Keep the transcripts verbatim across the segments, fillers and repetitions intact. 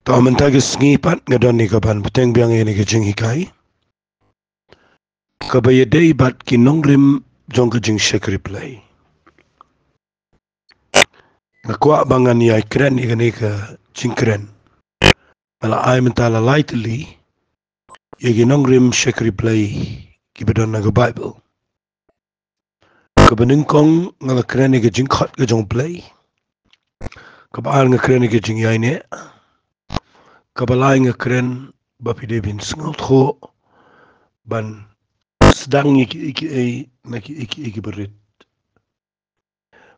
Te mynta ka sngi pat nga don ïa ka ban bteng biang ïa kane ka jinghikai kaba ïadei bad ki nongrim jong ka jingshakri Blei. Nga kwah ba ngan ïai kren ïa kane ka jingkren. Nga la ai mynta la lai tylli ïa ki nongrim shakri Blei kiba don ha ka Baibl. Kaba nyngkong nga la kren ïa ka jingkhot ka jong U Blei. Kaba ar nga kren ïa ka jingïaineh. Kaba lai nga kren ba phi dei ban sngewthuh ban sdang ïa kiei kiei na kiei kiei kiba rit.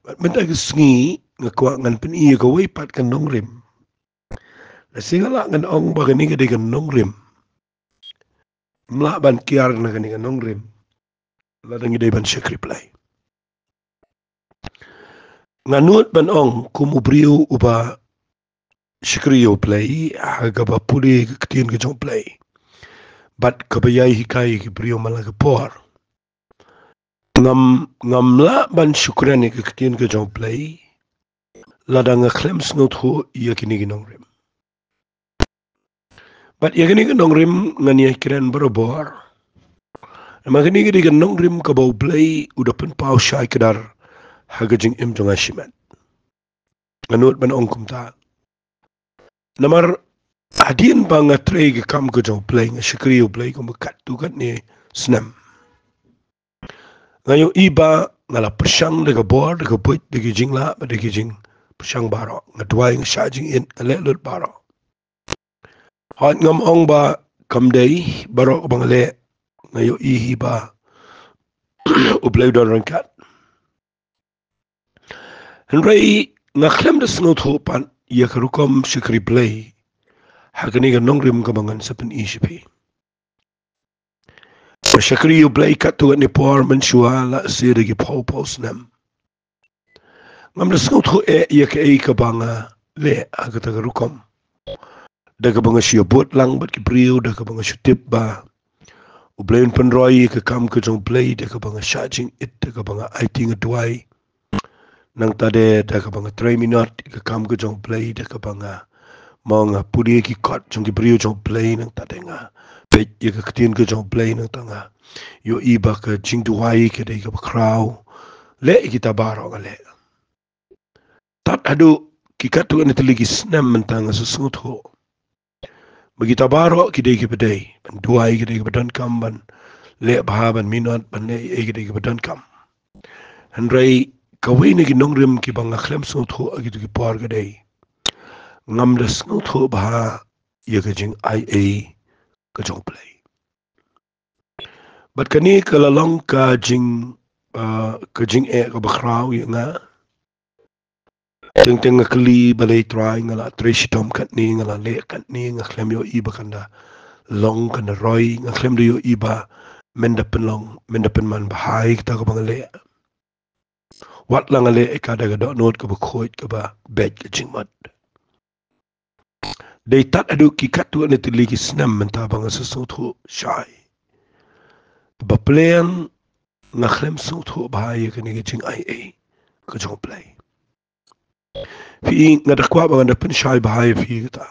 Bad mynta ka sngi nga kwah ngan pyni ïa kawei pat ka nongrim. Lehse nga lah ngan ong ba kane ka dei ka nongrim. Ym lah ban kiar na kane ka nongrim lada ngi dei ban shakri Blei. Nga nud ban ong kum u briew uba shakri ïa U Blei ha kaba pule ka ktien ka jong U Blei bad kaba ïai hikai ïa ki briew man la ka por. Ngam, ngam lah ban shu kren ïa ka ktien ka jong U Blei lada nga khlem sngewthuh ïa kine ki nongrim. Bad ïa kine ki nongrim ngan ïai kren barabor. Namar kine ki dei ki nongrim kaba U Blei u da pynpaw shai kdar ha ka jingim jong nga shimet. Nga nud ban ong kumta. Namar hadien ba nga trei ka kam ka jong U Blei, nga shakri U Blei kumba katto katne snem, nga ïohi ba nga la pyrshang da ka bor, da ka buit, da ki jinglah, da ki jingpyrshang baroh. Nga duwai, nga shah jingit, nga leh lut baroh. Hooid, ngam ong ba kam dei baroh kaba nga leh, nga ïohi hi ba U Blei u don ryngkat. Hynrei nga khlem da sngewthuh pat ïa ka rukom shakri Blei ha kane ka nongrim kaba ngan sa pyni sha phi. Nga shakri U Blei katto katne por mynshuwa, lehse da ki phew phew snem. Ngam da sngewthuh eh ïa kaei kaba nga leh ha kata ka rukom. Da kaba nga shu ïabud lang bad ki briew, da kaba nga shu tip ba U Blei un pynroi ïa ka kam ka jong U Blei, da kaba nga shah jingit, da kaba nga aiti, nga duwai. Nangta de da kaba nga trei minot ïa ka kam ka jong U Blei, da kaba nga, mo, nga pule ïa ki kot jong ki briew jong U Blei, nangta de nga peit ïa ka ktien ka jong U Blei, nangta nga ïohi ba ka jingduwai ka dei kaba khraw. Leh ïa kita baroh nga leh. Tad haduh ki katto katne tylli ki snem mynta nga sa sngewthuh ba kita baroh ki dei kiba dei, ban duwai ki dei kiba donkam, ban leh bha, ban minot, ban leh ei ei ki dei kiba donkam. Hynrei kawei na ki nongrim kiba nga khlem sngewthuh ha kito ki por ka dei, ngam da sngewthuh bha ïa ka jingai ei ka jong U Blei. Bad kane ka la long ka jing, ah, ka jingeh kaba khraw ïa nga. Teng teng nga kylli, balei Trai nga la trei shitom katne, nga la leh katne, nga khlem ïohi ba kan da long, kan da roi, nga khlem da ïohi ba men da pynlong, men da pynman bha ïa kata kaba nga leh. Wat la nga leh ïa ka da ka dohnud kaba khuid, kaba beit ka jingmut. Dei tad haduh ki katto katne tylli ki snem mynta ba nga sa sngewthuh shai ba pleng nga khlem sngewthuh bha ïa kane ka jingai ei ka jong U Blei. Phi, nga da kwah ba ngan da pynshai bha ïa phi kata.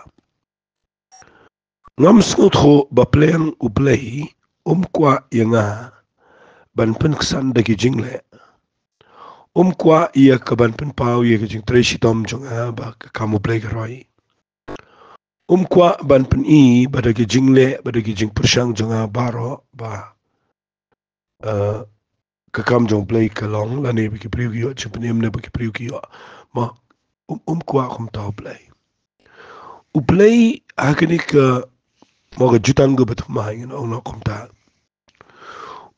Ngam sngewthuh ba pleng U Blei um kwah ïa nga ban pynksan da ki jingleh. Um kwah ïa ka ban pynpaw ïa ka jingtrei shitom jong nga ba ka kam U Blei ka roi. Um kwah ban pyni ba da ki jingleh, ba da ki jingpyrshang jong nga baroh ba, eh, ka kam jong U Blei ka long, lane ba ki briew ki ïoh jingpynim, ne ba ki briew ki ïoh. Ma, um, um kwah kumta U Blei. U Blei ha kane ka, mo, ka jutang kaba thymmai ngan ong noh kumta.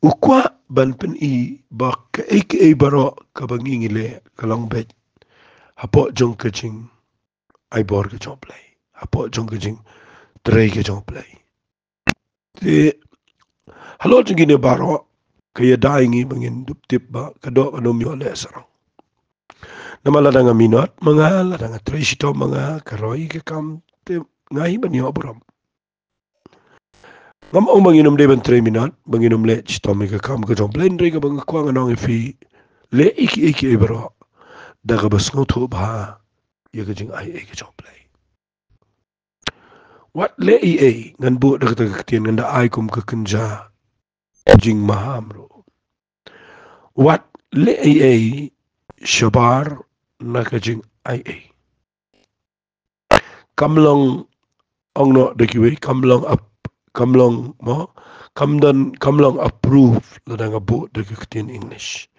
U kwah ban pyni ba kaei kaei baroh kaba ngi ngi leh ka long beit hapoh jong ka jingai bor ka jong U Blei, hapoh jong ka jingtrei ka jong U Blei. Te halor jong kine baroh ka ïada ïa ngi ba ngin dup tip ba ka doh kan ym ïoh leh sarong. Namar lada nga minot ma nga, lada nga trei shitom ma nga, ka roi ka kam, te nga hi ban ïoh burom. Ngam ong ba ngin ym dei ban trei minot, ba ngin ym leh shitom ïa ka kam ka jong U Blei, hynrei kaba nga kwah ngan ong ïa phi, leh ïa kiei kiei baroh da kaba sngewthuh bha ïa ka jingai ei ka jong U Blei. Wat leh ei ei, ngan buh da kata ka ktien, ngan da ai kum ka kynja jingmaham ruh. Wat leh ei ei shabar na ka jingaiei. Kam long, ong noh da kiwei, kam long ap-, kam long mo, kam don, kam long approve lada nga buh da ka ktien English.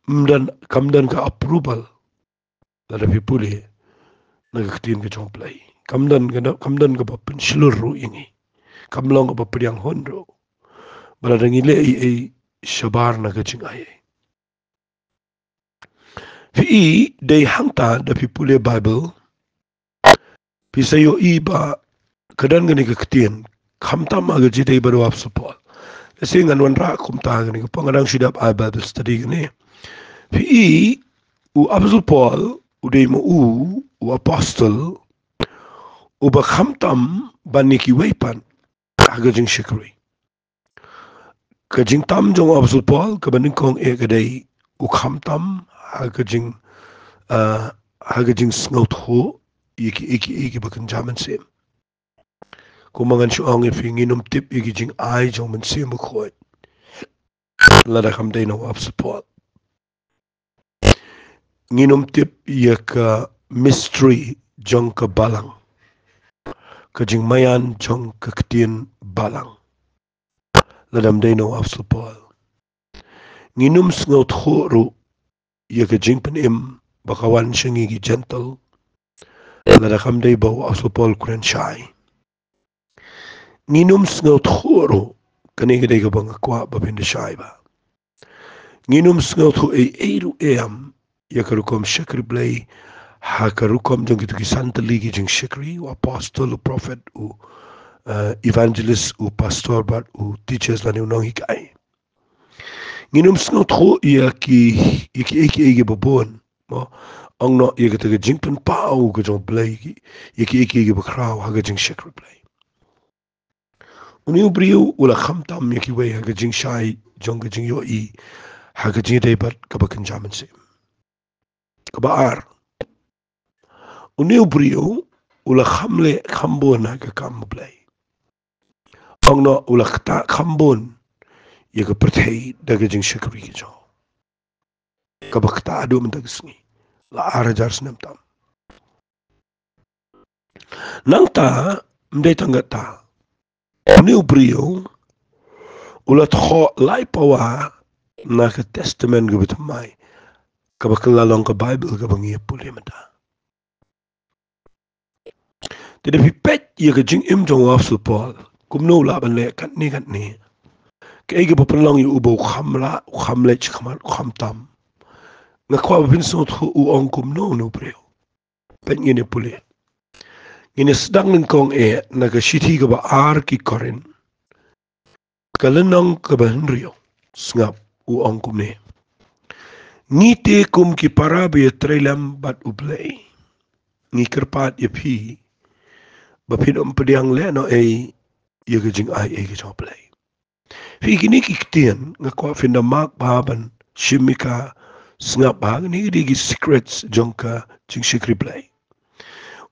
Kam don, kam don ka approval lada phi pule na ka ktien ka jong U Blei. Kam don, kam don kaba pynshlur ruh ïa ngi. Kam long kaba pdiang hun ruh ba lada ngi leh ei ei shabar na ka jingaiei. Phi i, dei hangta da phi pule Bible, phi sa ïohi ba ka don kane ka ktien, khamtam ha ka jingïadei bad u Apostol Paul. Lehse ngan wanrah kumta kane ka por, nga dang shu dep ai Bible study kane. Phi i, u Apostol Paul u dei ma u, u apostol uba khamtam ban ïa kiwei pat ha ka jingshakri. Ka jingtam jong u Apostol Paul kaba nyngkong eh ka dei u khamtam ha ka jing, ah, ha ka jingsngewthuh ïa ki, ïa ki, ïa ki ba kynja mynsiem. Kumba ngan shu ong ïa phi, ngin ym tip ïa ki jingai jong u Mynsiem Bakhuid lada kam dei na u Apostol Paul. Ngin ym tip ïa ka mystery jong ka balang, ka jingmaïan jong ka ktien balang, lada kam dei na u Apostol Paul. Ngin ym sngewthuh ruh ïa ka jingpynim ba ka wan sha ngi ki Gentile lada kam dei ba u Apostol Paul u kren shai. Ngin ym sngewthuh ruh, kane ka dei kaba nga kwah ba phin da shai ba ngin ym sngewthuh ei ei ruh em ïa ka rukom shakri Blei ha ka rukom jong kito ki san tylli ki jingshakri, u apostol, u prophet, u, eh, evangelist, u pastor bad u teachers lane u nonghikai. Ngin ym sngewthuh ïa ki, ïa ki, ïa ki, ïa ki babun, mo, ong noh ïa kata ka jingpynpaw ka jong U Blei, ïa ki, ïa ki, ïa ki bakhraw ha ka jingshakri Blei. Une u briew u la khamtam ïa kiwei ha ka jingshai jong ka jingïohi ha ka jingïadei bad kaba kynja mynsiem. Kaba ar, une u briew u la kham leh kham bun ha ka kam U Blei. Ong noh u la ktah kham bun ïa ka pyrthei da ka jingshakri ka jong u. Kaba ktah haduh mynta ka sngi, la ar hajar snem tam. Nangta, ym dei tang kata, une u briew u la thoh lai pawa na ka Testament kaba thymmai, kaba kylla long ka Bible kaba ngi ïa pule mynta. Te da phi peit ïa ka jingim jong u Apostol Paul, kumno u lah ban leh katne katne, kaei kaba pynlong ïa u ba u kham lah, u kham leh shakhmat, u kham tam. Nga kwah ba phin sngewthuh u ong kumno une u briew. Peit, ngin ïa pule. Ngin ïa sdang nyngkong eh na ka shithi kaba ar ki Korinth, ka lynnong kaba hynriew, sngap, u ong kumne: Ngi te kum ki para ba ïatrei lem bad U Blei, ngi kyrpad ïa phi ba phin ym pdiang lehnohei ïa ka jingaiei ka jong U Blei. Phi, kine ki ktien nga kwah phin da mak bha ban shim ïa ka, sngap bha, kine ki dei ki secrets jong ka jingshakri Blei.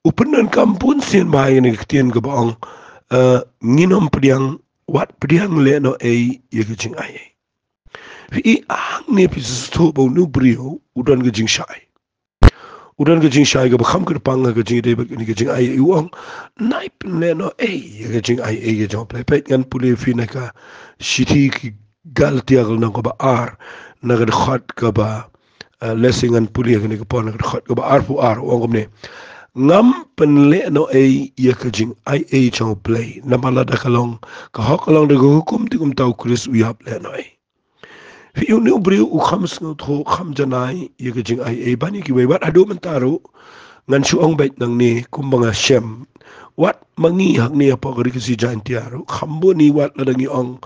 U pyndonkam bunsien bha ïa kine ki ktien kaba ong, eh, ngin ym pdiang, wat pdiang lehnohei ïa ka jingaiei. Phi i, hangne phi sngewthuh ba une u briew u don ka jingshai. U don ka jingshai kaba kham kyrpang ha ka jingïadei bad kane ka jingaiei, u ong, nai pynlehnohei ïa ka jingaiei ka jong U Blei. Peit, ngan pule ïa phi na ka shithi ki Galatia ka lynnong kaba ar, na ka dkhot kaba, eh, lehse ngan pule ha kane ka por, na ka dkhot kaba arphew ar, u ong kumne: Ngam pynlehnohei ïa ka jingaiei jong U Blei, namar lada ka long ka hok, ka long da ka hukum, te kumta U Khrist u ïap lehnohei. Phi i, une u briew u kham sngewthuh, kham janai ïa ka jingaiei ban ïa kiwei, wat haduh mynta ruh. Ngan shu ong beit nangne kumba nga shem. Wat ma ngi hangne hapoh ka Ri Khasi Jaiñtia ruh, kham bun ngi, wat lada ngi ong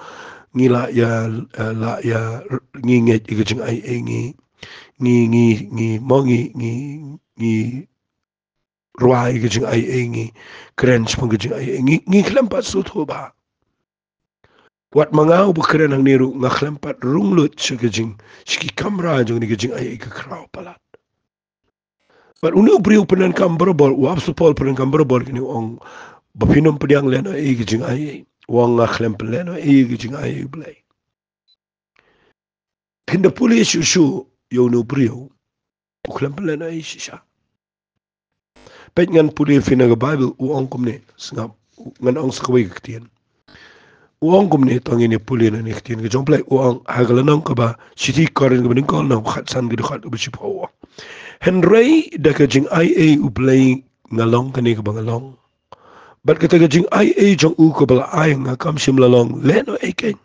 ngi lah ïa, eh, lah ïa, ngi ngeit ïa ka jingaiei, ngi, ngi, ngi, ngi, mo, ngi, ngi, ngi rwai ïa ka jingaiei, ngi kren shaphang ka jingaiei, ngi, ngi khlem pat sngewthuh bha. Wat ma nga uba kren hangne ruh nga khlem pat rung lut sha ka jing, sha ki kamra jong kane ka jingaiei ka khraw palat. Bad une u briew u pyndonkam barabor, u Apostol Paul u pyndonkam barabor kine, u ong, Ba phin ym pdiang lehnohei ïa ka jingaiei. U ong nga khlem pynlehnohei ïa ka jingaiei U Blei. Phin da pule shuh shuh ïa une u briew. U khlem pynlehnohei shisha. Peit ngan pule phi na ka Baibl, u ong kumne, sngap, ngan ong sa kawei ka ktien. U ong kumne, to ngin ïa pule na kane ka ktien ka jong U Blei, u ong ha ka lynnong kaba shithi Korinth kaba nyngkong lynnong khatsan ka dkhot kaba shiphew. Hynrei da ka jingaiei U Blei nga long kane kaba nga long. Bad kata ka jingaiei jong u kaba la ai nga kam shym la long lehnohei keiñ.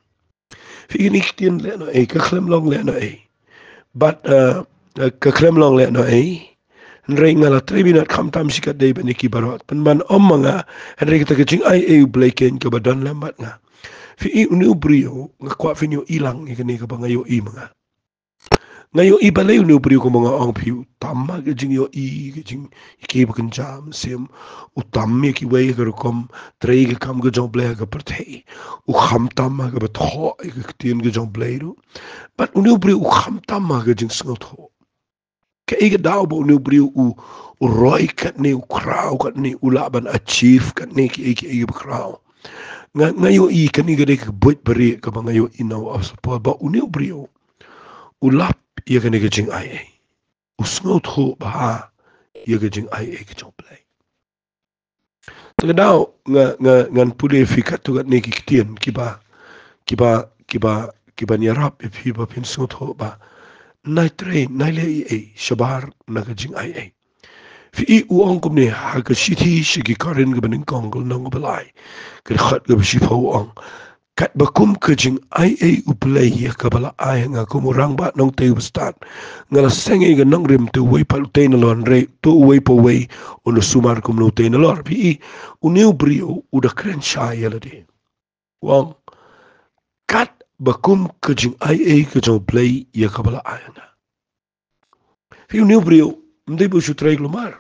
Phi, kane ka ktien lehnohei, ka khlem long lehnohei. Bad, eh, eh, ka khlem long lehnohei. Hynrei nga la trei minot khamtam shi katdei ban ïa ki baroh. Pynban ym ma nga, hynrei kata ka jingaiei U Blei keiñ kaba don lem bad nga. Phi, une u briew, nga kwah phin ïohi lang ïa kane kaba nga ïohi ma nga. Nga ïohi balei une u briew kumba nga ong phi u tam ha ka jingïohi, ka jingïohi ba kynja mynsiem. U tam ïa kiwei ha ka rukom trei ka kam ka jong U Blei ha ka pyrthei. U khamtam ha kaba thoh ïa ka ktien ka jong U Blei ruh. Bad une u briew u khamtam ha ka jingsngewthuh. Kaei ka daw ba une u briew u, u roi katne, u khraw katne, u lah ban achieve katne kiei kiei ba khraw. Nga, nga ïohi kane ka dei ka buit barieh kaba nga ïohi na u Apostol Paul ba une u briew u lap ïa kane ka jingaiei. U sngewthuh bha ïa ka jingaiei ka jong U Blei. Te ka daw nga, nga, ngan pule phi katto katne ki ktien kiba, kiba, kiba, kiban ïarap ïa phi ba phin sngewthuh ba nai trei, nai leh ei ei shabar na ka jingaiei. Phi, u ong kumne ha ka shithi sha ki Korinth kaba nyngkong ka lynnong kaba lai, ka dkhot kaba shiphew, u ong: Katba kum ka jingaiei U Blei ïa kaba la ai ha nga kum u rangbah nongtei uba stad, nga la seng ïa ka nongrim, te uwei pat u tei nalor, hynrei to uwei pa uwei un da sumar kumno u tei nalor. Phi, une u briew u da kren shai ïa lade. U ong, katba kum ka jingaiei ka jong U Blei ïa kaba la ai ha nga. Phi, une u briew ym dei ba u shu trei kulmar.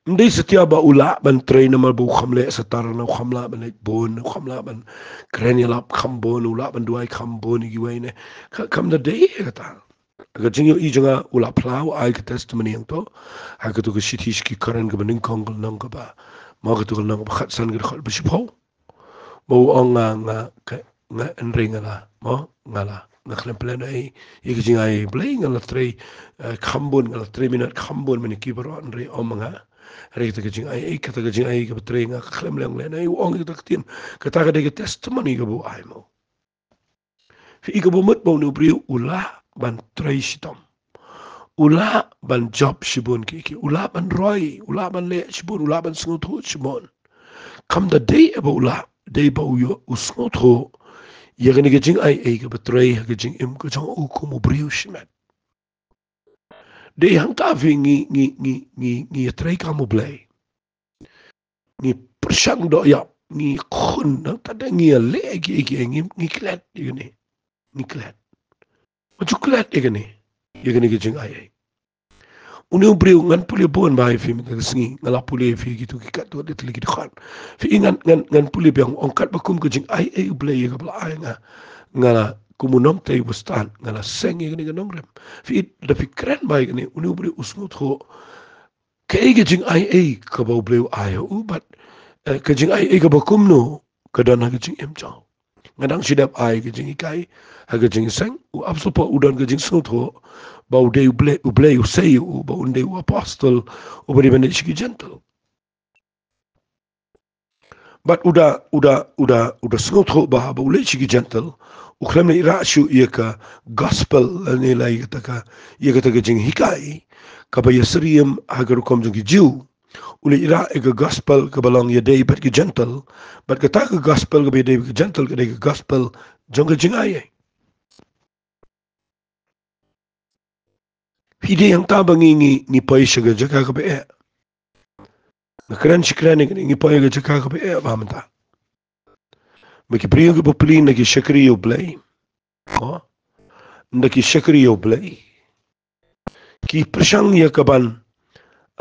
Ym dei satia ba u lah ban trei namar ba u kham leh satar, u kham lah ban leit bun, u kham lah ban kren ïalap kham bun, u lah ban duwai kham bun ïa kiwei ne. Ka, kam da dei ïa kata. Ka jingïohi jong nga, u la phla, u ai ka testimony hangto ha kato ka shithi sha ki Korinth kaba nyngkong ka lynnong kaba, mo, kato ka lynnong kaba khatsan ka dkhot ba shiphew. Ba u ong nga, nga, ka, nga, hynrei nga la, mo, nga la, nga khlem pynlehnohei ïa ka jingaiei U Blei, nga la trei, eh, kham bun, nga la trei minot kham bun mynne ki baroh, hynrei ym ma nga. Hynrei kata ka jingaiei, kata ka jingaiei kaba trei nga khlem long lehnohei, u ong ïa kata ka ktien. Kata ka dei ka testimony kaba u ai, mo. Phi, kaba mut ba une u briew u lah ban trei shitom. U lah ban jop shibun kiei kiei. U lah ban roi, u lah ban leh shibun, u lah ban sngewthuh shibun. Kam da dei ba u lah, dei ba u ïoh, u sngewthuh ïa kane ka jingaiei kaba trei ha ka jingim ka jong u kum u briew shimet. Dei hangta phi, ngi, ngi, ngi, ngi, ngi ïatrei kam U Blei. Ngi pyrshang doh ïap, ngi khun, nangta da ngi ïaleh kiei kiei, ngi, ngi klet ïa kane. Ngi klet. Wat ju klet ïa kane. Ïa kane ka jingaiei. Une u briew, ngan pule bun bha ïa phi mynta ka sngi, nga la pule ïa phi kito ki katto katne tylli ki dkhot. Phi, ngan, ngan, ngan pule biang, u ong katba kum ka jingaiei U Blei ïa kaba la ai ha nga, nga la kum u nongtei uba stad, nga la seng ïa kane ka nongrim. Phi, da phi kren bha ïa kane, une u briew u sngewthuh kaei ka jingaiei kaba U Blei u ai ha u, bad, eh, ka jingaiei kaba kumno ka don ha ka jingim jong u. Nga dang shu dep ai ka jinghikai ha ka jingïaseng, u Apostol Paul u don ka jingsngewthuh ba u dei U Blei, U Blei u sei ïa u ba un dei u apostol uba dei ban leit sha ki Jentil. Bad u da, u da, u da, u da sngewthuh ba, ba u leit sha ki Jentil, u khlem leit rah shuh ïa ka gospel, lane la ïa kata ka, ïa kata ka jinghikai kaba ïasyriem ha ka rukom jong ki Jiw. U leit rah ïa ka gospel kaba long ïadei bad ki Jentil. Bad kata ka gospel kaba ïadei bad ki Jentil ka dei ka gospel jong ka jingaiei. Phi, dei hangta ba ngi, ngi, ngi poi sha ka jaka kaba eh. Nga kren shi kren ïa kane, ngi poi ha ka jaka kaba eh bha mynta. Ba ki briew kiba plie na ki shakri ïa U Blei. Mo? Na ki shakri ïa U Blei. Ki pyrshang ïa kaban,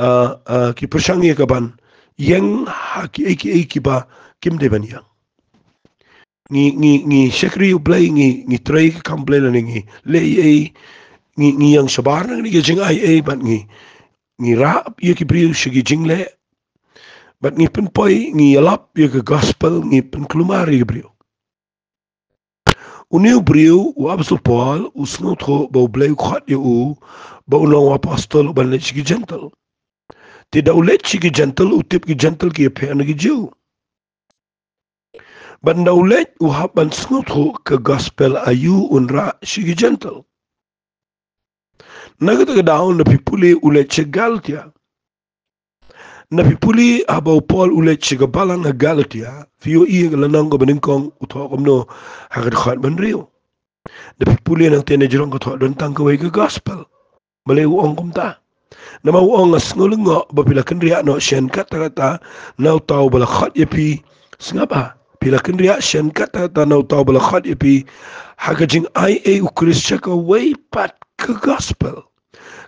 ah, ah, ki pyrshang ïa kaban ïeng ha kiei kiei kiba kim dei ban ïeng. Ngi, ngi, ngi shakri ïa U Blei, ngi, ngi trei ka kam Blei lane ngi leh ei ei, ngi, ngi ïeng shabar na kane ka jingaiei, bad ngi, ngi rah ïa ki briew sha ki jingleh. Bad ngi pynpoi, ngi ïalap ïa ka gospel, ngi pynkulmar ïa ki briew. Une u briew, u Apostol Paul, u sngewthuh ba U Blei u khot ïa u ba un long u apostol uban leit sha ki Jentil. Te da u leit sha ki Jentil, u tip ki Jentil ki ïapher na ki Jiw. Bad da u leit, u hap ban sngewthuh ka gospel aïu un rah sha ki Jentil. Na kata ka daw, na phi pule u leit sha Galatia. Na phi pule haba u Paul u leit sha ka balang ha Galatia, phi ïohi ka lynnong kaba nyngkong u thoh kumno ha ka dkhot ba hynriew. Na phi pule nangta na jrong ka thoh don tang kawei ka gospel. Balei u ong kumta? Namar u ong, nga sngew lyngngoh ba phi la kynriah noh shen katta katta na uta uba la khot ïa phi. Sngap bha, phi la kynriah shen katta katta na uta uba la khot ïa phi ha ka jingaiei U Khrist sha kawei pat ka gospel.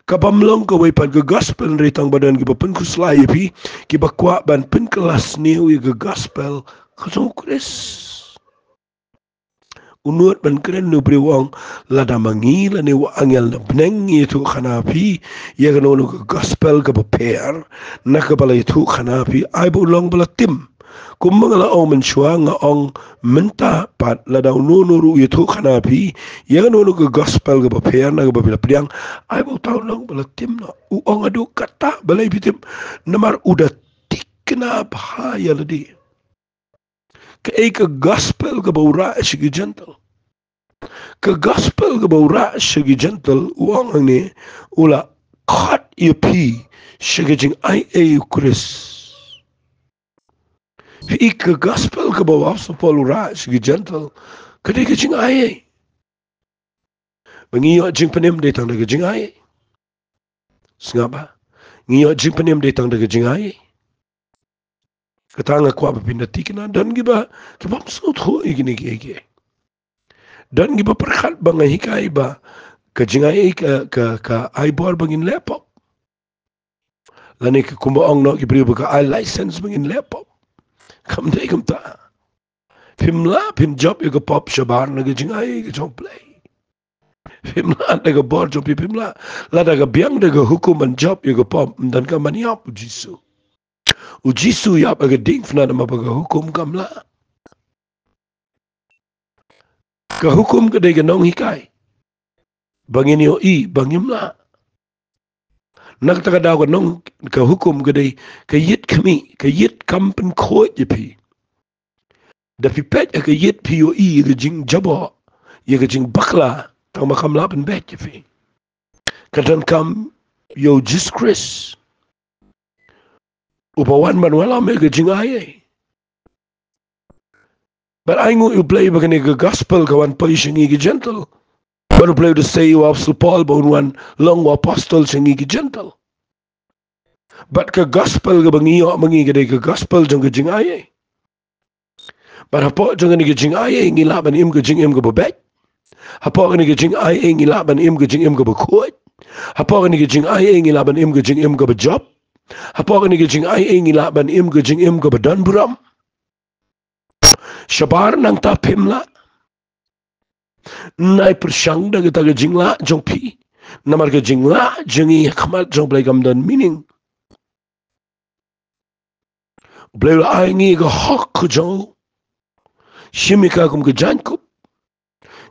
Kabym long kawei pat ka gospel, hynrei tang ba don kiba pynkhuslai ïa phi, kiba kwah ban pynkylla sniew ïa ka gospel ka jong U Khrist. U nud ban kren, u briew u ong, lada ma ngi lane u angel na bneng ngi ïathuhkhana phi ïa kano kano ka gospel kaba pher na kaba la ïathuhkhana phi, ai ba u long ba la tim. Kumba nga la ong mynshuwa, nga ong mynta pat, lada uno uno ruh u ïathuhkhana phi ïa kano kano ka gospel kaba pher na kaba phi la pdiang, ai ba uta u long ba la tim noh. U ong haduh katta, balei phi tim? Namar u da thikna bha ïa lade. Kaei ka gospel kaba u rah sha ki Jentil? Ka gospel kaba u rah sha ki Jentil, u ong hangne, u la khot ïa phi sha ka jingaiei U Khrist. Phi i, ka gospel kaba u Apostol Paul u rah sha ki Jentil, ka dei ka jingaiei. Ba ngi ïoh jingpynim dei tang da ka jingaiei. Sngap bha. Ngi ïoh jingpynim dei tang da ka jingaiei. Kata nga kwah ba phin da thikna, don kiba, kibym sngewthuh ïa kine kiei kiei. Don kiba pyrkhat ba nga hikai ba ka jingaiei ka, ka, ka ai bor ba ngin leh pop. Lane ka kumba ong noh ki briew ba ka ai license ba ngin leh pop. Kam dei kumta. Phim lah phin jop ïa ka pop shabar na ka jingaiei ka jong U Blei. Phim lah da ka bor jong phi, phim lah. Lada ka biang da ka hukum ban jop ïa ka pop, ym don kam ban ïap U Jisu. U Jisu u ïap ha ka diengphna namar ba ka hukum kam lah. Ka hukum ka dei ka nonghikai ba ngin ïohi ba ngim lah. Na kata ka daw ka nong, ka hukum ka dei ka ïit khmih, ka ïit kam pynkhuid ïa phi. Da phi peit ha ka ïit phi ïohi ïa ka jingjaboh, ïa ka jingbakla, tang ba kam lah pynbeit ïa phi. Ka donkam ïa U Jisu Khrist uba wan ban wallam ïa ka jingaiei. Bad ai nguh ïa U Blei ba kane ka gospel ka wan poi sha ngi ki Jentil. Bad U Blei u da sei ïa u Apostol Paul ba un wan long u apostol sha ngi ki Jentil. Bad ka gospel kaba ngi ïoh ma ngi ka dei ka gospel jong ka jingaiei. Bad hapoh jong kane ka jingaiei ngi lah ban im ka jingim kaba beit. Hapoh kane ka jingaiei ngi lah ban im ka jingim kaba khuid. Hapoh kane ka jingaiei ngi lah ban im ka jingim kaba jop. Hapoh kane ka jingaiei ngi lah ban im ka jingim kaba don burom. Shabar nangta phim lah. Nai pyrshang da kata ka jinglah jong phi. Namar ka jinglah jong ngi ha khmat jong U Blei kam don meaning. U Blei u la ai ngi ka hok ka jong u. Shim ïa ka kum ka jaiñkup.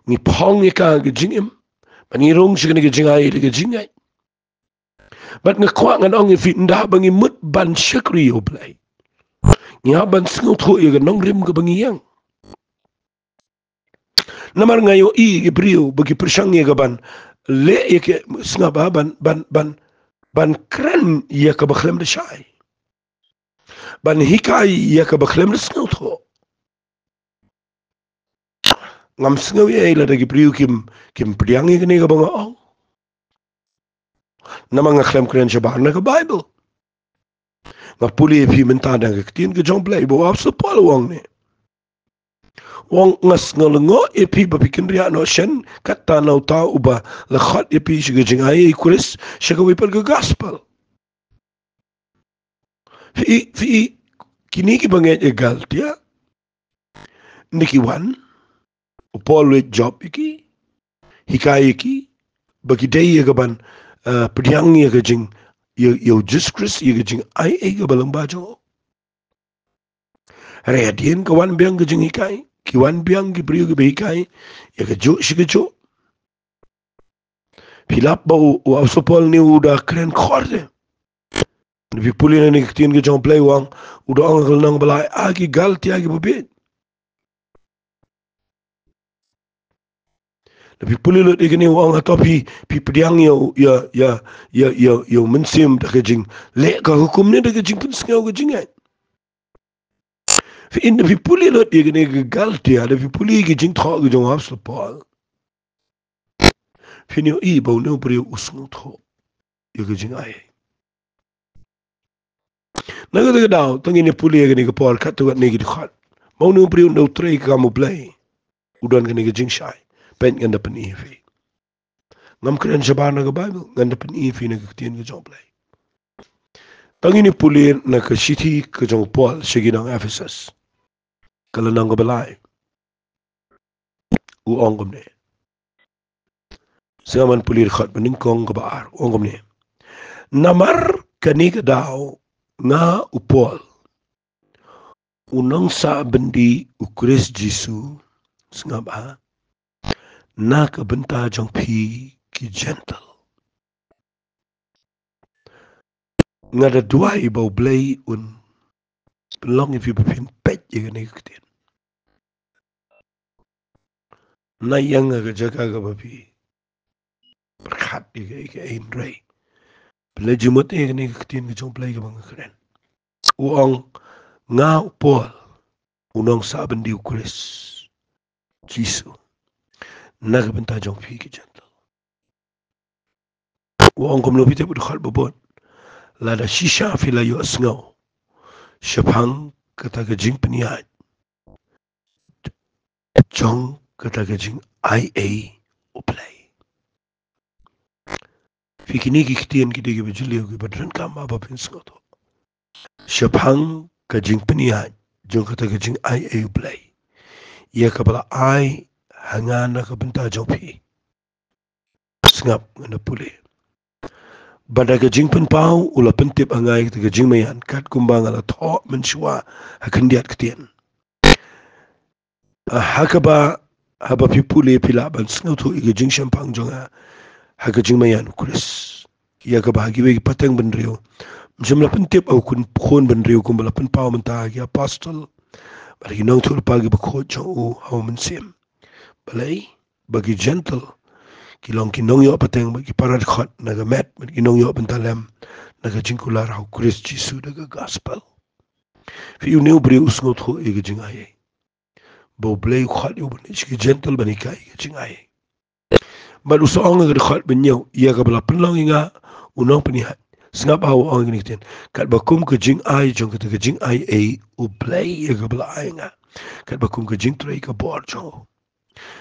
Ngi phong ïa ka ha ka jingim. Bad ngi rung sha kane ka jingaiei da ka jingngeit. Bad nga kwah ngan ong ïa phi, ynda ba ngi mut ban shakri ïa U Blei, ngi hap ban sngewthuh ïa ka nongrim kaba ngi ïeng. Namar nga ïohi ïa ki briew ba ki pyrshang ïa ka ban leh ïa ka, sngap bha, ban, ban, ban, ban kren ïa kaba khlem da shai. Ban hikai ïa kaba khlem da sngewthuh. Ngam sngew ei ei lada ki briew kim, kim pdiang ïa kane kaba nga ong. Namar nga khlem kren shabar na ka Baibl. Nga pule ïa phi mynta da ka ktien ka jong U Blei ba u Apostol Paul u ong ne. U ong, nga sngew lyngngoh ïa phi ba phi kynriah noh shen katta na uta uba la khot ïa phi sha ka jingaiei U Khrist, sha kawei pat ka gospel. Phi, phi, kine kiba ngeit ha Galatia, nda ki wan, u Paul u leit jop ïa ki, hikai ïa ki ba ki dei ïa ka ban, eh, pdiang ïa ka jing, ïa, ïa u Jisu Khrist, ïa ka jingaiei kaba lyngba jong u. Hynrei hadien ka wan biang ka jinghikai, ki wan biang ki briew kiba hikai ïa kajuh shi kajuh. Phi lap ba u, u Apostol Paul ne u da kren khor te. Phi pule na kane ka ktien ka jong U Blei, u ong, u da ong ha ka lynnong ba lai, ah ki Galatia kiba bieit. Lada phi pule lut ïa kane, u ong, hato phi, phi pdiang ïa u, ïa, ïa, ïa, ïa, ïa u Mynsiem da ka jingleh ka hukum ne da ka jingpynsngew ka jingngeit? Phi, lada phi pule lut ïa kane ka Galatia, lada phi pule ïa ka jingthoh ka jong u Apostol Paul, phin ïohi ba une u briew u sngewthuh ïa ka jingai. Na kata ka daw, tang ngin ïa pule ïa kane ka por, katto katne ki dkhot, ba une u briew un da u trei ka kam U Blei, u don kane ka jingshai. Peit, ngan da pyni ïa phi. Ngam kren shabar na ka Baibl, ngan da pyni ïa phi na ka ktien ka jong U Blei. Tang ngin ïa pule na ka shithi ka jong u Paul sha ki nong Ephesus, ka lynnong kaba lai. U ong kumne. Sngap, ngan pule dkhot banyngkong kaba ar. U ong kumne: Namar kane ka daw nga u Paul, u nongsah byndi u Khrist Jisu, sngap ha, na ka bynta jong phi ki Jentil. Nga da duwai ba U Blei un pynlong ïa phi ba phin peit ïa kane ka ktien. Na ïa nga ka jaka kaba phi pyrkhat ïa kaei kaei, hynrei phi la jingmut ïa kane ka ktien ka jong U Blei kaba nga kren. U ong, nga u Paul, u nongsah byndi u Khrist Jisu, na ka bynta jong phi ki Jentil. U ong kumno, phi tip u dkhot ba bud: Lada shisha phi la ïohsngew shaphang kata ka jingpynïaid jong kata ka jingaiei U Blei. Phi, kine ki ktien ki dei kiba jylliew kiba donkam ba phin sngewthuh. Shaphang ka jingpynïaid jong kata ka jingaiei U Blei, ïa kaba la ai ha nga na ka bynta jong phi. Sngap, ngan da pule. Bad da ka jingpynpaw u la pyntip ha nga ïa kata ka jingmaïan, katkum ba nga la thoh mynshuwa ha khyndiat ktien. Ah, ha kaba, haba phi pule phi lah ban sngewthuh ïa ka jingshemphang jong nga ha ka jingmaïan u Khrist. Ïa kaba ha kiwei ki pateng bynriew, ym shym la pyntip ha u khun, khun bynriew, kumba la pynpaw mynta ha ki apostol bad ki nongïathuhlypa kiba khuid jong u ha u Mynsiem. Balei? Ba ki Jentil ki long ki nongïoh pateng bad ki para dkhot na ka met, bad ki nongïoh bynta lem na ka jingkular ha u Khrist Jisu da ka gospel. Phi, une u briew u sngewthuh ïa ka jingaiei. Ba U Blei u khot ïa u ban leit sha ki Jentil ban hikai ïa ka jingaiei. Bad u sa ong ha ka dkhot ba hynñiew, ïa kaba la pynlong ïa nga u nongpynïaid. Sngap ha u ong ïa kine ki ktien: Katba kum ka jingai jong kata ka jingaiei U Blei ïa kaba la ai ïa nga, katba kum ka jingtrei ka bor jong u.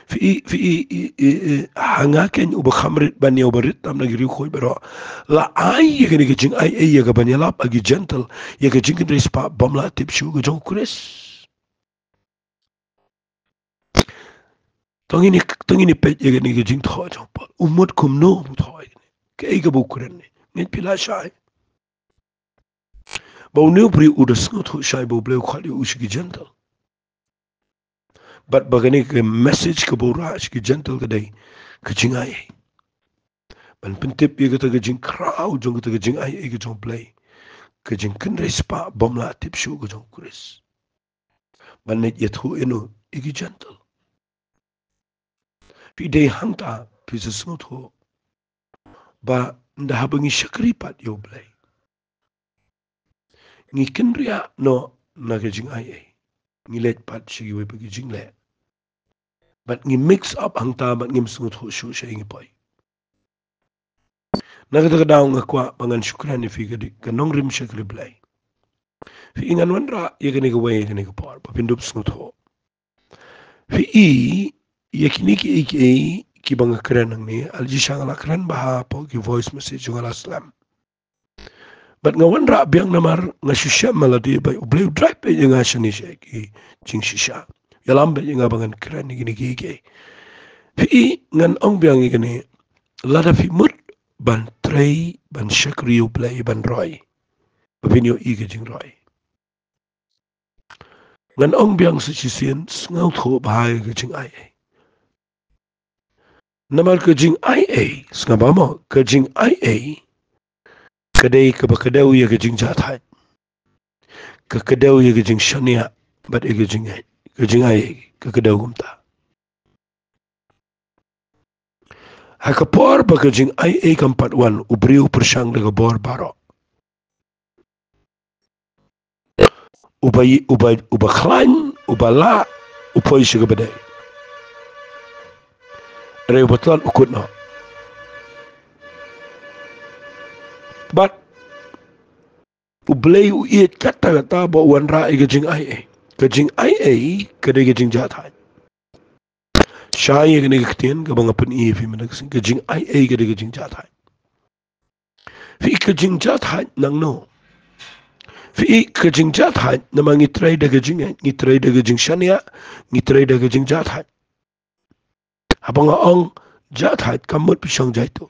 Phi i, phi i, i, i, i, ha nga keiñ uba kham rit ban ïa uba rit tam na ki riewkhuid baroh, la ai ïa kane ka jingaiei ïa ka ban ïalap ha ki Jentil ïa ka jingkynrei spah bym lah tip shuh ka jong u Khrist. To ngin ïa, to ngin ïa peit ïa kane ka jingthoh jong u Paul. U mut kumno u thoh ïa kane? Kaei kaba u kren ne? Ngeit phi la shai ba une u briew u da sngewthuh shai ba U Blei u khot ïa u sha ki Jentil. Bad ba kane ka message kaba u rah sha ki Jentil ka dei ka jingaiei. Ban pyntip ïa kata ka jingkhraw jong kata ka jingaiei ka jong U Blei, ka jingkynrei spah bym lah tip shuh ka jong u Khrist. Ban leit ïathuh ïa no? Ïa ki Jentil. Phi, dei hangta phi sa sngewthuh ba ynda haba ngi shakri pat ïa U Blei, ngi kynriah noh na ka jingaiei, ngi leit pat sha kiwei pat ki jingleh. Bad ngi mix up hangta bad ngim sngewthuh shuh shaei ngi poi. Na kata ka daw nga kwah ba ngan shu kren ïa phi ka dei ka nongrim shakri Blei. Phi, ngan wanrah ïa kane kawei ha kane ka por ba phin dup sngewthuh. Phi i, ïa kine kiei kiei kiba nga kren hangne, la shisha nga la kren bha hapoh ki voice message jong nga la slem. Bad nga wanrah biang namar nga shu shem ma lade ba U Blei u drive beit ïa nga shane sha ki jingshisha, ïalam beit ïa nga ba ngan kren ïa kine kiei kiei. Phi i, ngan ong biang ïa kane, lada phi mut ban trei ban shakri U Blei ban roi, ba phin ïohi ka jingroi. Ngan ong biang sa shisien, sngewthuh bha ïa ka jingaiei. Namar ka jingaiei, sngap bha mo, ka jingaiei ka dei kaba kdew ïa ka jingjahthait. Ka kdew ïa ka jingshaniah bad ïa ka jingaiei, ka jingaiei ka kdew kumta. Ha ka por ba ka jingaiei kam pat wan, u briew u pyrshang da ka bor baroh. Uba, uba, uba khlaiñ, uba lah, u poi sha kaba dei. Hynrei uba tlot u kut noh. Bad U Blei u ïeit katta katta ba u wanrah ïa ka jingaiei. Ka jingaiei ka dei ka jingjahthait. Shai ïa kane ka ktien kaba nga pyni ïa phi mynta ka sngi, ka jingaiei ka dei ka jingjahthait. Phi ïohi ka jingjahthait nangno? Phi ïohi ka jingjahthait namar ngi trei da ka jingngeit, ngi trei da ka jingshaniah, ngi trei da ka jingjahthait. Haba nga ong jahthait, ka mut phi shong jai tuh.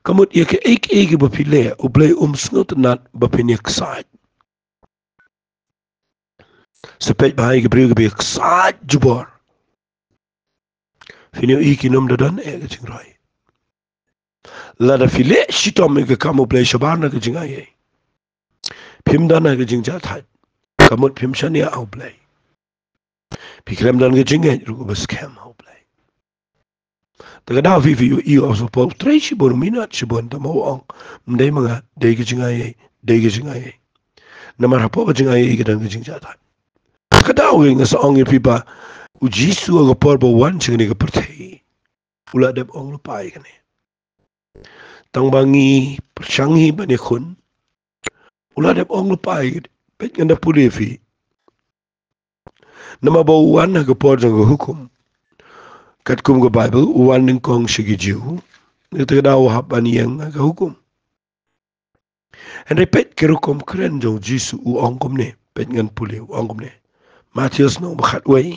Ka mut ïa kaei kaei kaba phi leh, U Blei um sngewtynnat ba phin ïa ksaid. Sa peit bha ïa ki briew kiba ïa ksaid jubor. Phin ïohi kim don eh ka jingroi. Lada phi leh shitom ïa ka kam U Blei shabar na ka jingaiei, phim don ha ka jingjahthait. Ka mut phim shaniah ha U Blei. Phi khlem don ka jingngeit ruh kaba skhem ha U Blei. Te ka daw phi, phi ïohi u Apostol Paul u trei shibun, u minot shibun, tang ba u ong, ym dei ma nga, dei ka jingaiei, dei ka jingaiei. Namar hapoh ka jingaiei ka don ka jingjahthait. Te ka daw nga sa ong ïa phi ba U Jisu ha ka por ba u wan sha kane ka pyrthei, u la dep ong lypa ïa kane. Tang ba ngi pyrshang hi ban ïakhun, u la dep ong lypa ïa kane. Peit, ngan da pule ïa phi. Namar ba u wan ha ka por jong ka hukum. Katkum ka Baibl, u wan nyngkong sha ki Jiw. Te ka daw u hap ban ïeng ha ka hukum. Hynrei peit ka rukom kren jong U Jisu, u ong kumne. Peit, ngan pule, u ong kumne. Mathaios lynnong ba khatwei,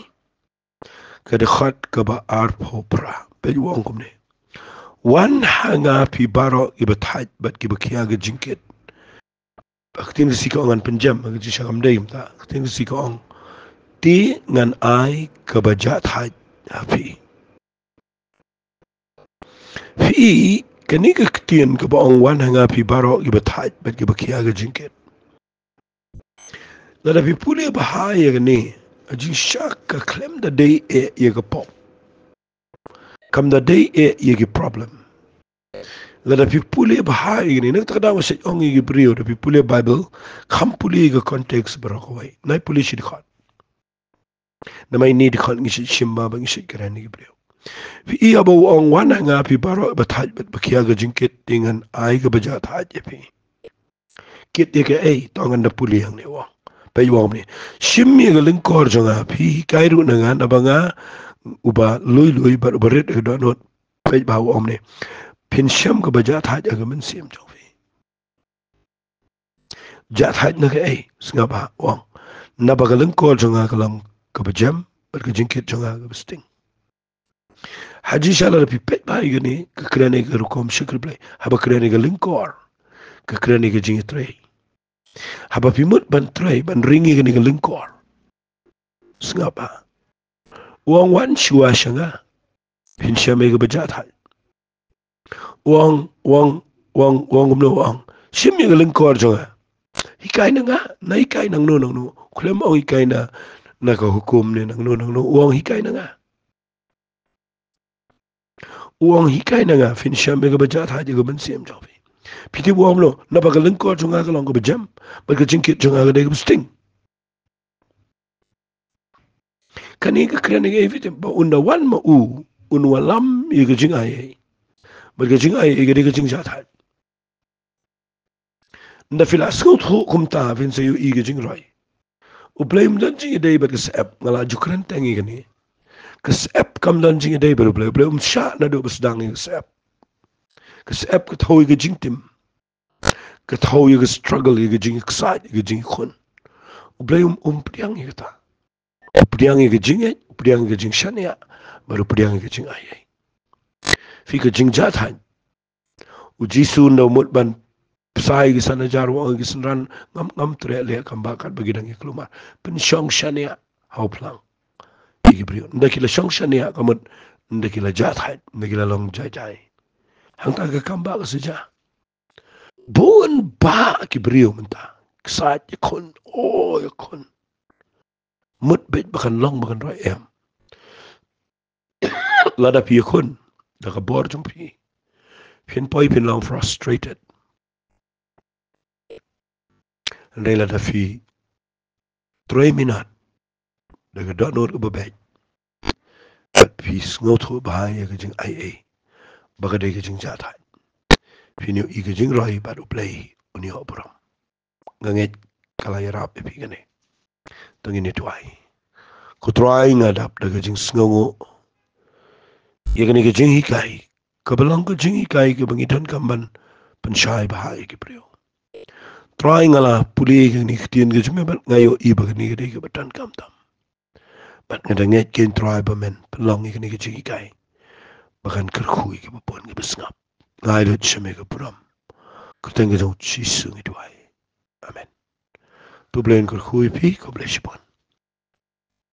ka dkhot kaba arphew phra. Peit, u ong kumne. Wan ha nga phi baroh kiba thait bad kiba khia ka jingkit. Ka ktien Khasi ka ong, ngan pynjem, ka jingshah kam dei kumta. Ka ktien Khasi ka ong, te ngan ai kaba jahthait ha phi. Phi, kane ka ktien kaba ong wan ha nga phi baroh kiba thait bad kiba khia ka jingkit. Lada phi pule bha ïa kane, ka jingshah ka khlem da dei eh ïa ka pop. Kam da dei eh ïa ki problem. Lada phi pule bha ïa kane, na kata ka daw nga shait ong ïa ki briew, da phi pule Baibl, kham pule ïa ka context baroh kawei. Nai pule shi dkhot. Namar ine i dkhot ngi shait shim bha, ba ngi shait kren ïa ki briew. Phi ïohi ba u ong wan ha nga phi baroh ba thait bad ba khia ka jingkit, te ngan ai kaba jahthait ïa phi. Kit ïa kaei? To ngan da pule hangne, u ong. Peit, u ong kumne. Shim ïa ka lyngkor jong nga, phi hikai ruh na nga, naba nga uba lui lui bad uba rit ha ka dohnud. Peit bha, u ong kumne. Phin shem kaba jahthait ha ka mynsiem jong phi. Jahthait na kaei? Sngap bha, u ong. Naba ka lyngkor jong nga ka long kaba jem, bad ka jingkit jong nga kaba sting. Ha jingshisha lada phi peit bha ïa kane, ka kren ïa ka rukom shakri Blei. Haba kren ïa ka lyngkor, ka kren ïa ka jingtrei. Haba phi mut ban trei, ban ring ïa kane ka lyngkor, sngap bha. U ong wan shuwa sha nga, phin shem ïa kaba jahthait. U ong, u ong, u ong, u ong kumno, u ong. Shim ïa ka lyngkor jong nga. Hikai na nga, nai hikai nangno nangno. Khlem ong hikai na, na ka hukum ne nangno nangno. U ong hikai na nga. U ong hikai na nga, phin shem ïa kaba jahthait ha ka mynsiem jong phi. Phi tip u ong kumno, naba ka lyngkor jong nga ka long kaba jem, bad ka jingkit jong nga ka dei kaba sting. Kane ka kren ïa kaei, phi tip, ba un da wan ma u, un wallam ïa ka jingaiei. Bad ka jingaiei ka dei ka jingjahthait. Nda phi la sngewthuh kumta, phin sa ïohi ka jingroi. U Blei um don jingïadei bad ka syep, nga la ju kren teng ïa kane. Ka syep kam don jingïadei bad U Blei, U Blei um shah naduh ba sdang ïa ka syep. Ka syep ka thew ïa ka jingtim. Ka thew ïa ka struggle, ïa ka jingksaid, ïa ka jingkhun. U Blei um, um pdiang ïa kata. U pdiang ïa ka jingngeit, u pdiang ïa ka jingshaniah, bad u pdiang ïa ka jingaiei. Phi, ka jingjahthait. U Jisu un da mut ban Psalm ki san hajar, wa ki san ran, ngam, ngam treh leh kam ba kat ba ki dang ïa kulmar. Pynshong shaniah ha u phlang ïa ki briew. Ynda ki la shong shaniah ka mut ynda ki la jah thait, ynda ki la long jai jai. Hangta ka kam ba ka sa jia. Bun bah ki briew mynta. Ksat ïakhun, o ïakhun. Mut beit ba kan long ba kan roi em. Lada phi ïakhun da ka bor jong phi, phin poi phin long frustrated. Hynrei lada phi trei minot da ka dohnud kaba beit, bad phi sngewthuh bha ïa ka jingai ei ba ka dei ka jingjahthait, phin ïohi ka jingroi bad U Blei un ïoh burom. Nga ngeit ka la ïarap ïa phi kane. To ngin ïa duwai. Ko Trai, nga dap da ka jingsngewnguh ïa kane ka jinghikai, kaba long ka jinghikai kaba ngi donkam ban pynshai bha ïa ki briew. Trai, nga la pule ïa kane ka ktien ka jong me bad nga ïohi ba kane ka dei kaba donkam tam. Bad nga da ngeit kein Trai ba men pynlong ïa kane ka jinghikai ba kan kyrkhu ïa kiba bun kiba sngap. Nga ai lut sha me ka burom. Kyrteng ka jong U Jisu ngi duwai. Amen. To U Blei un kyrkhu ïa phi, khublei shibun.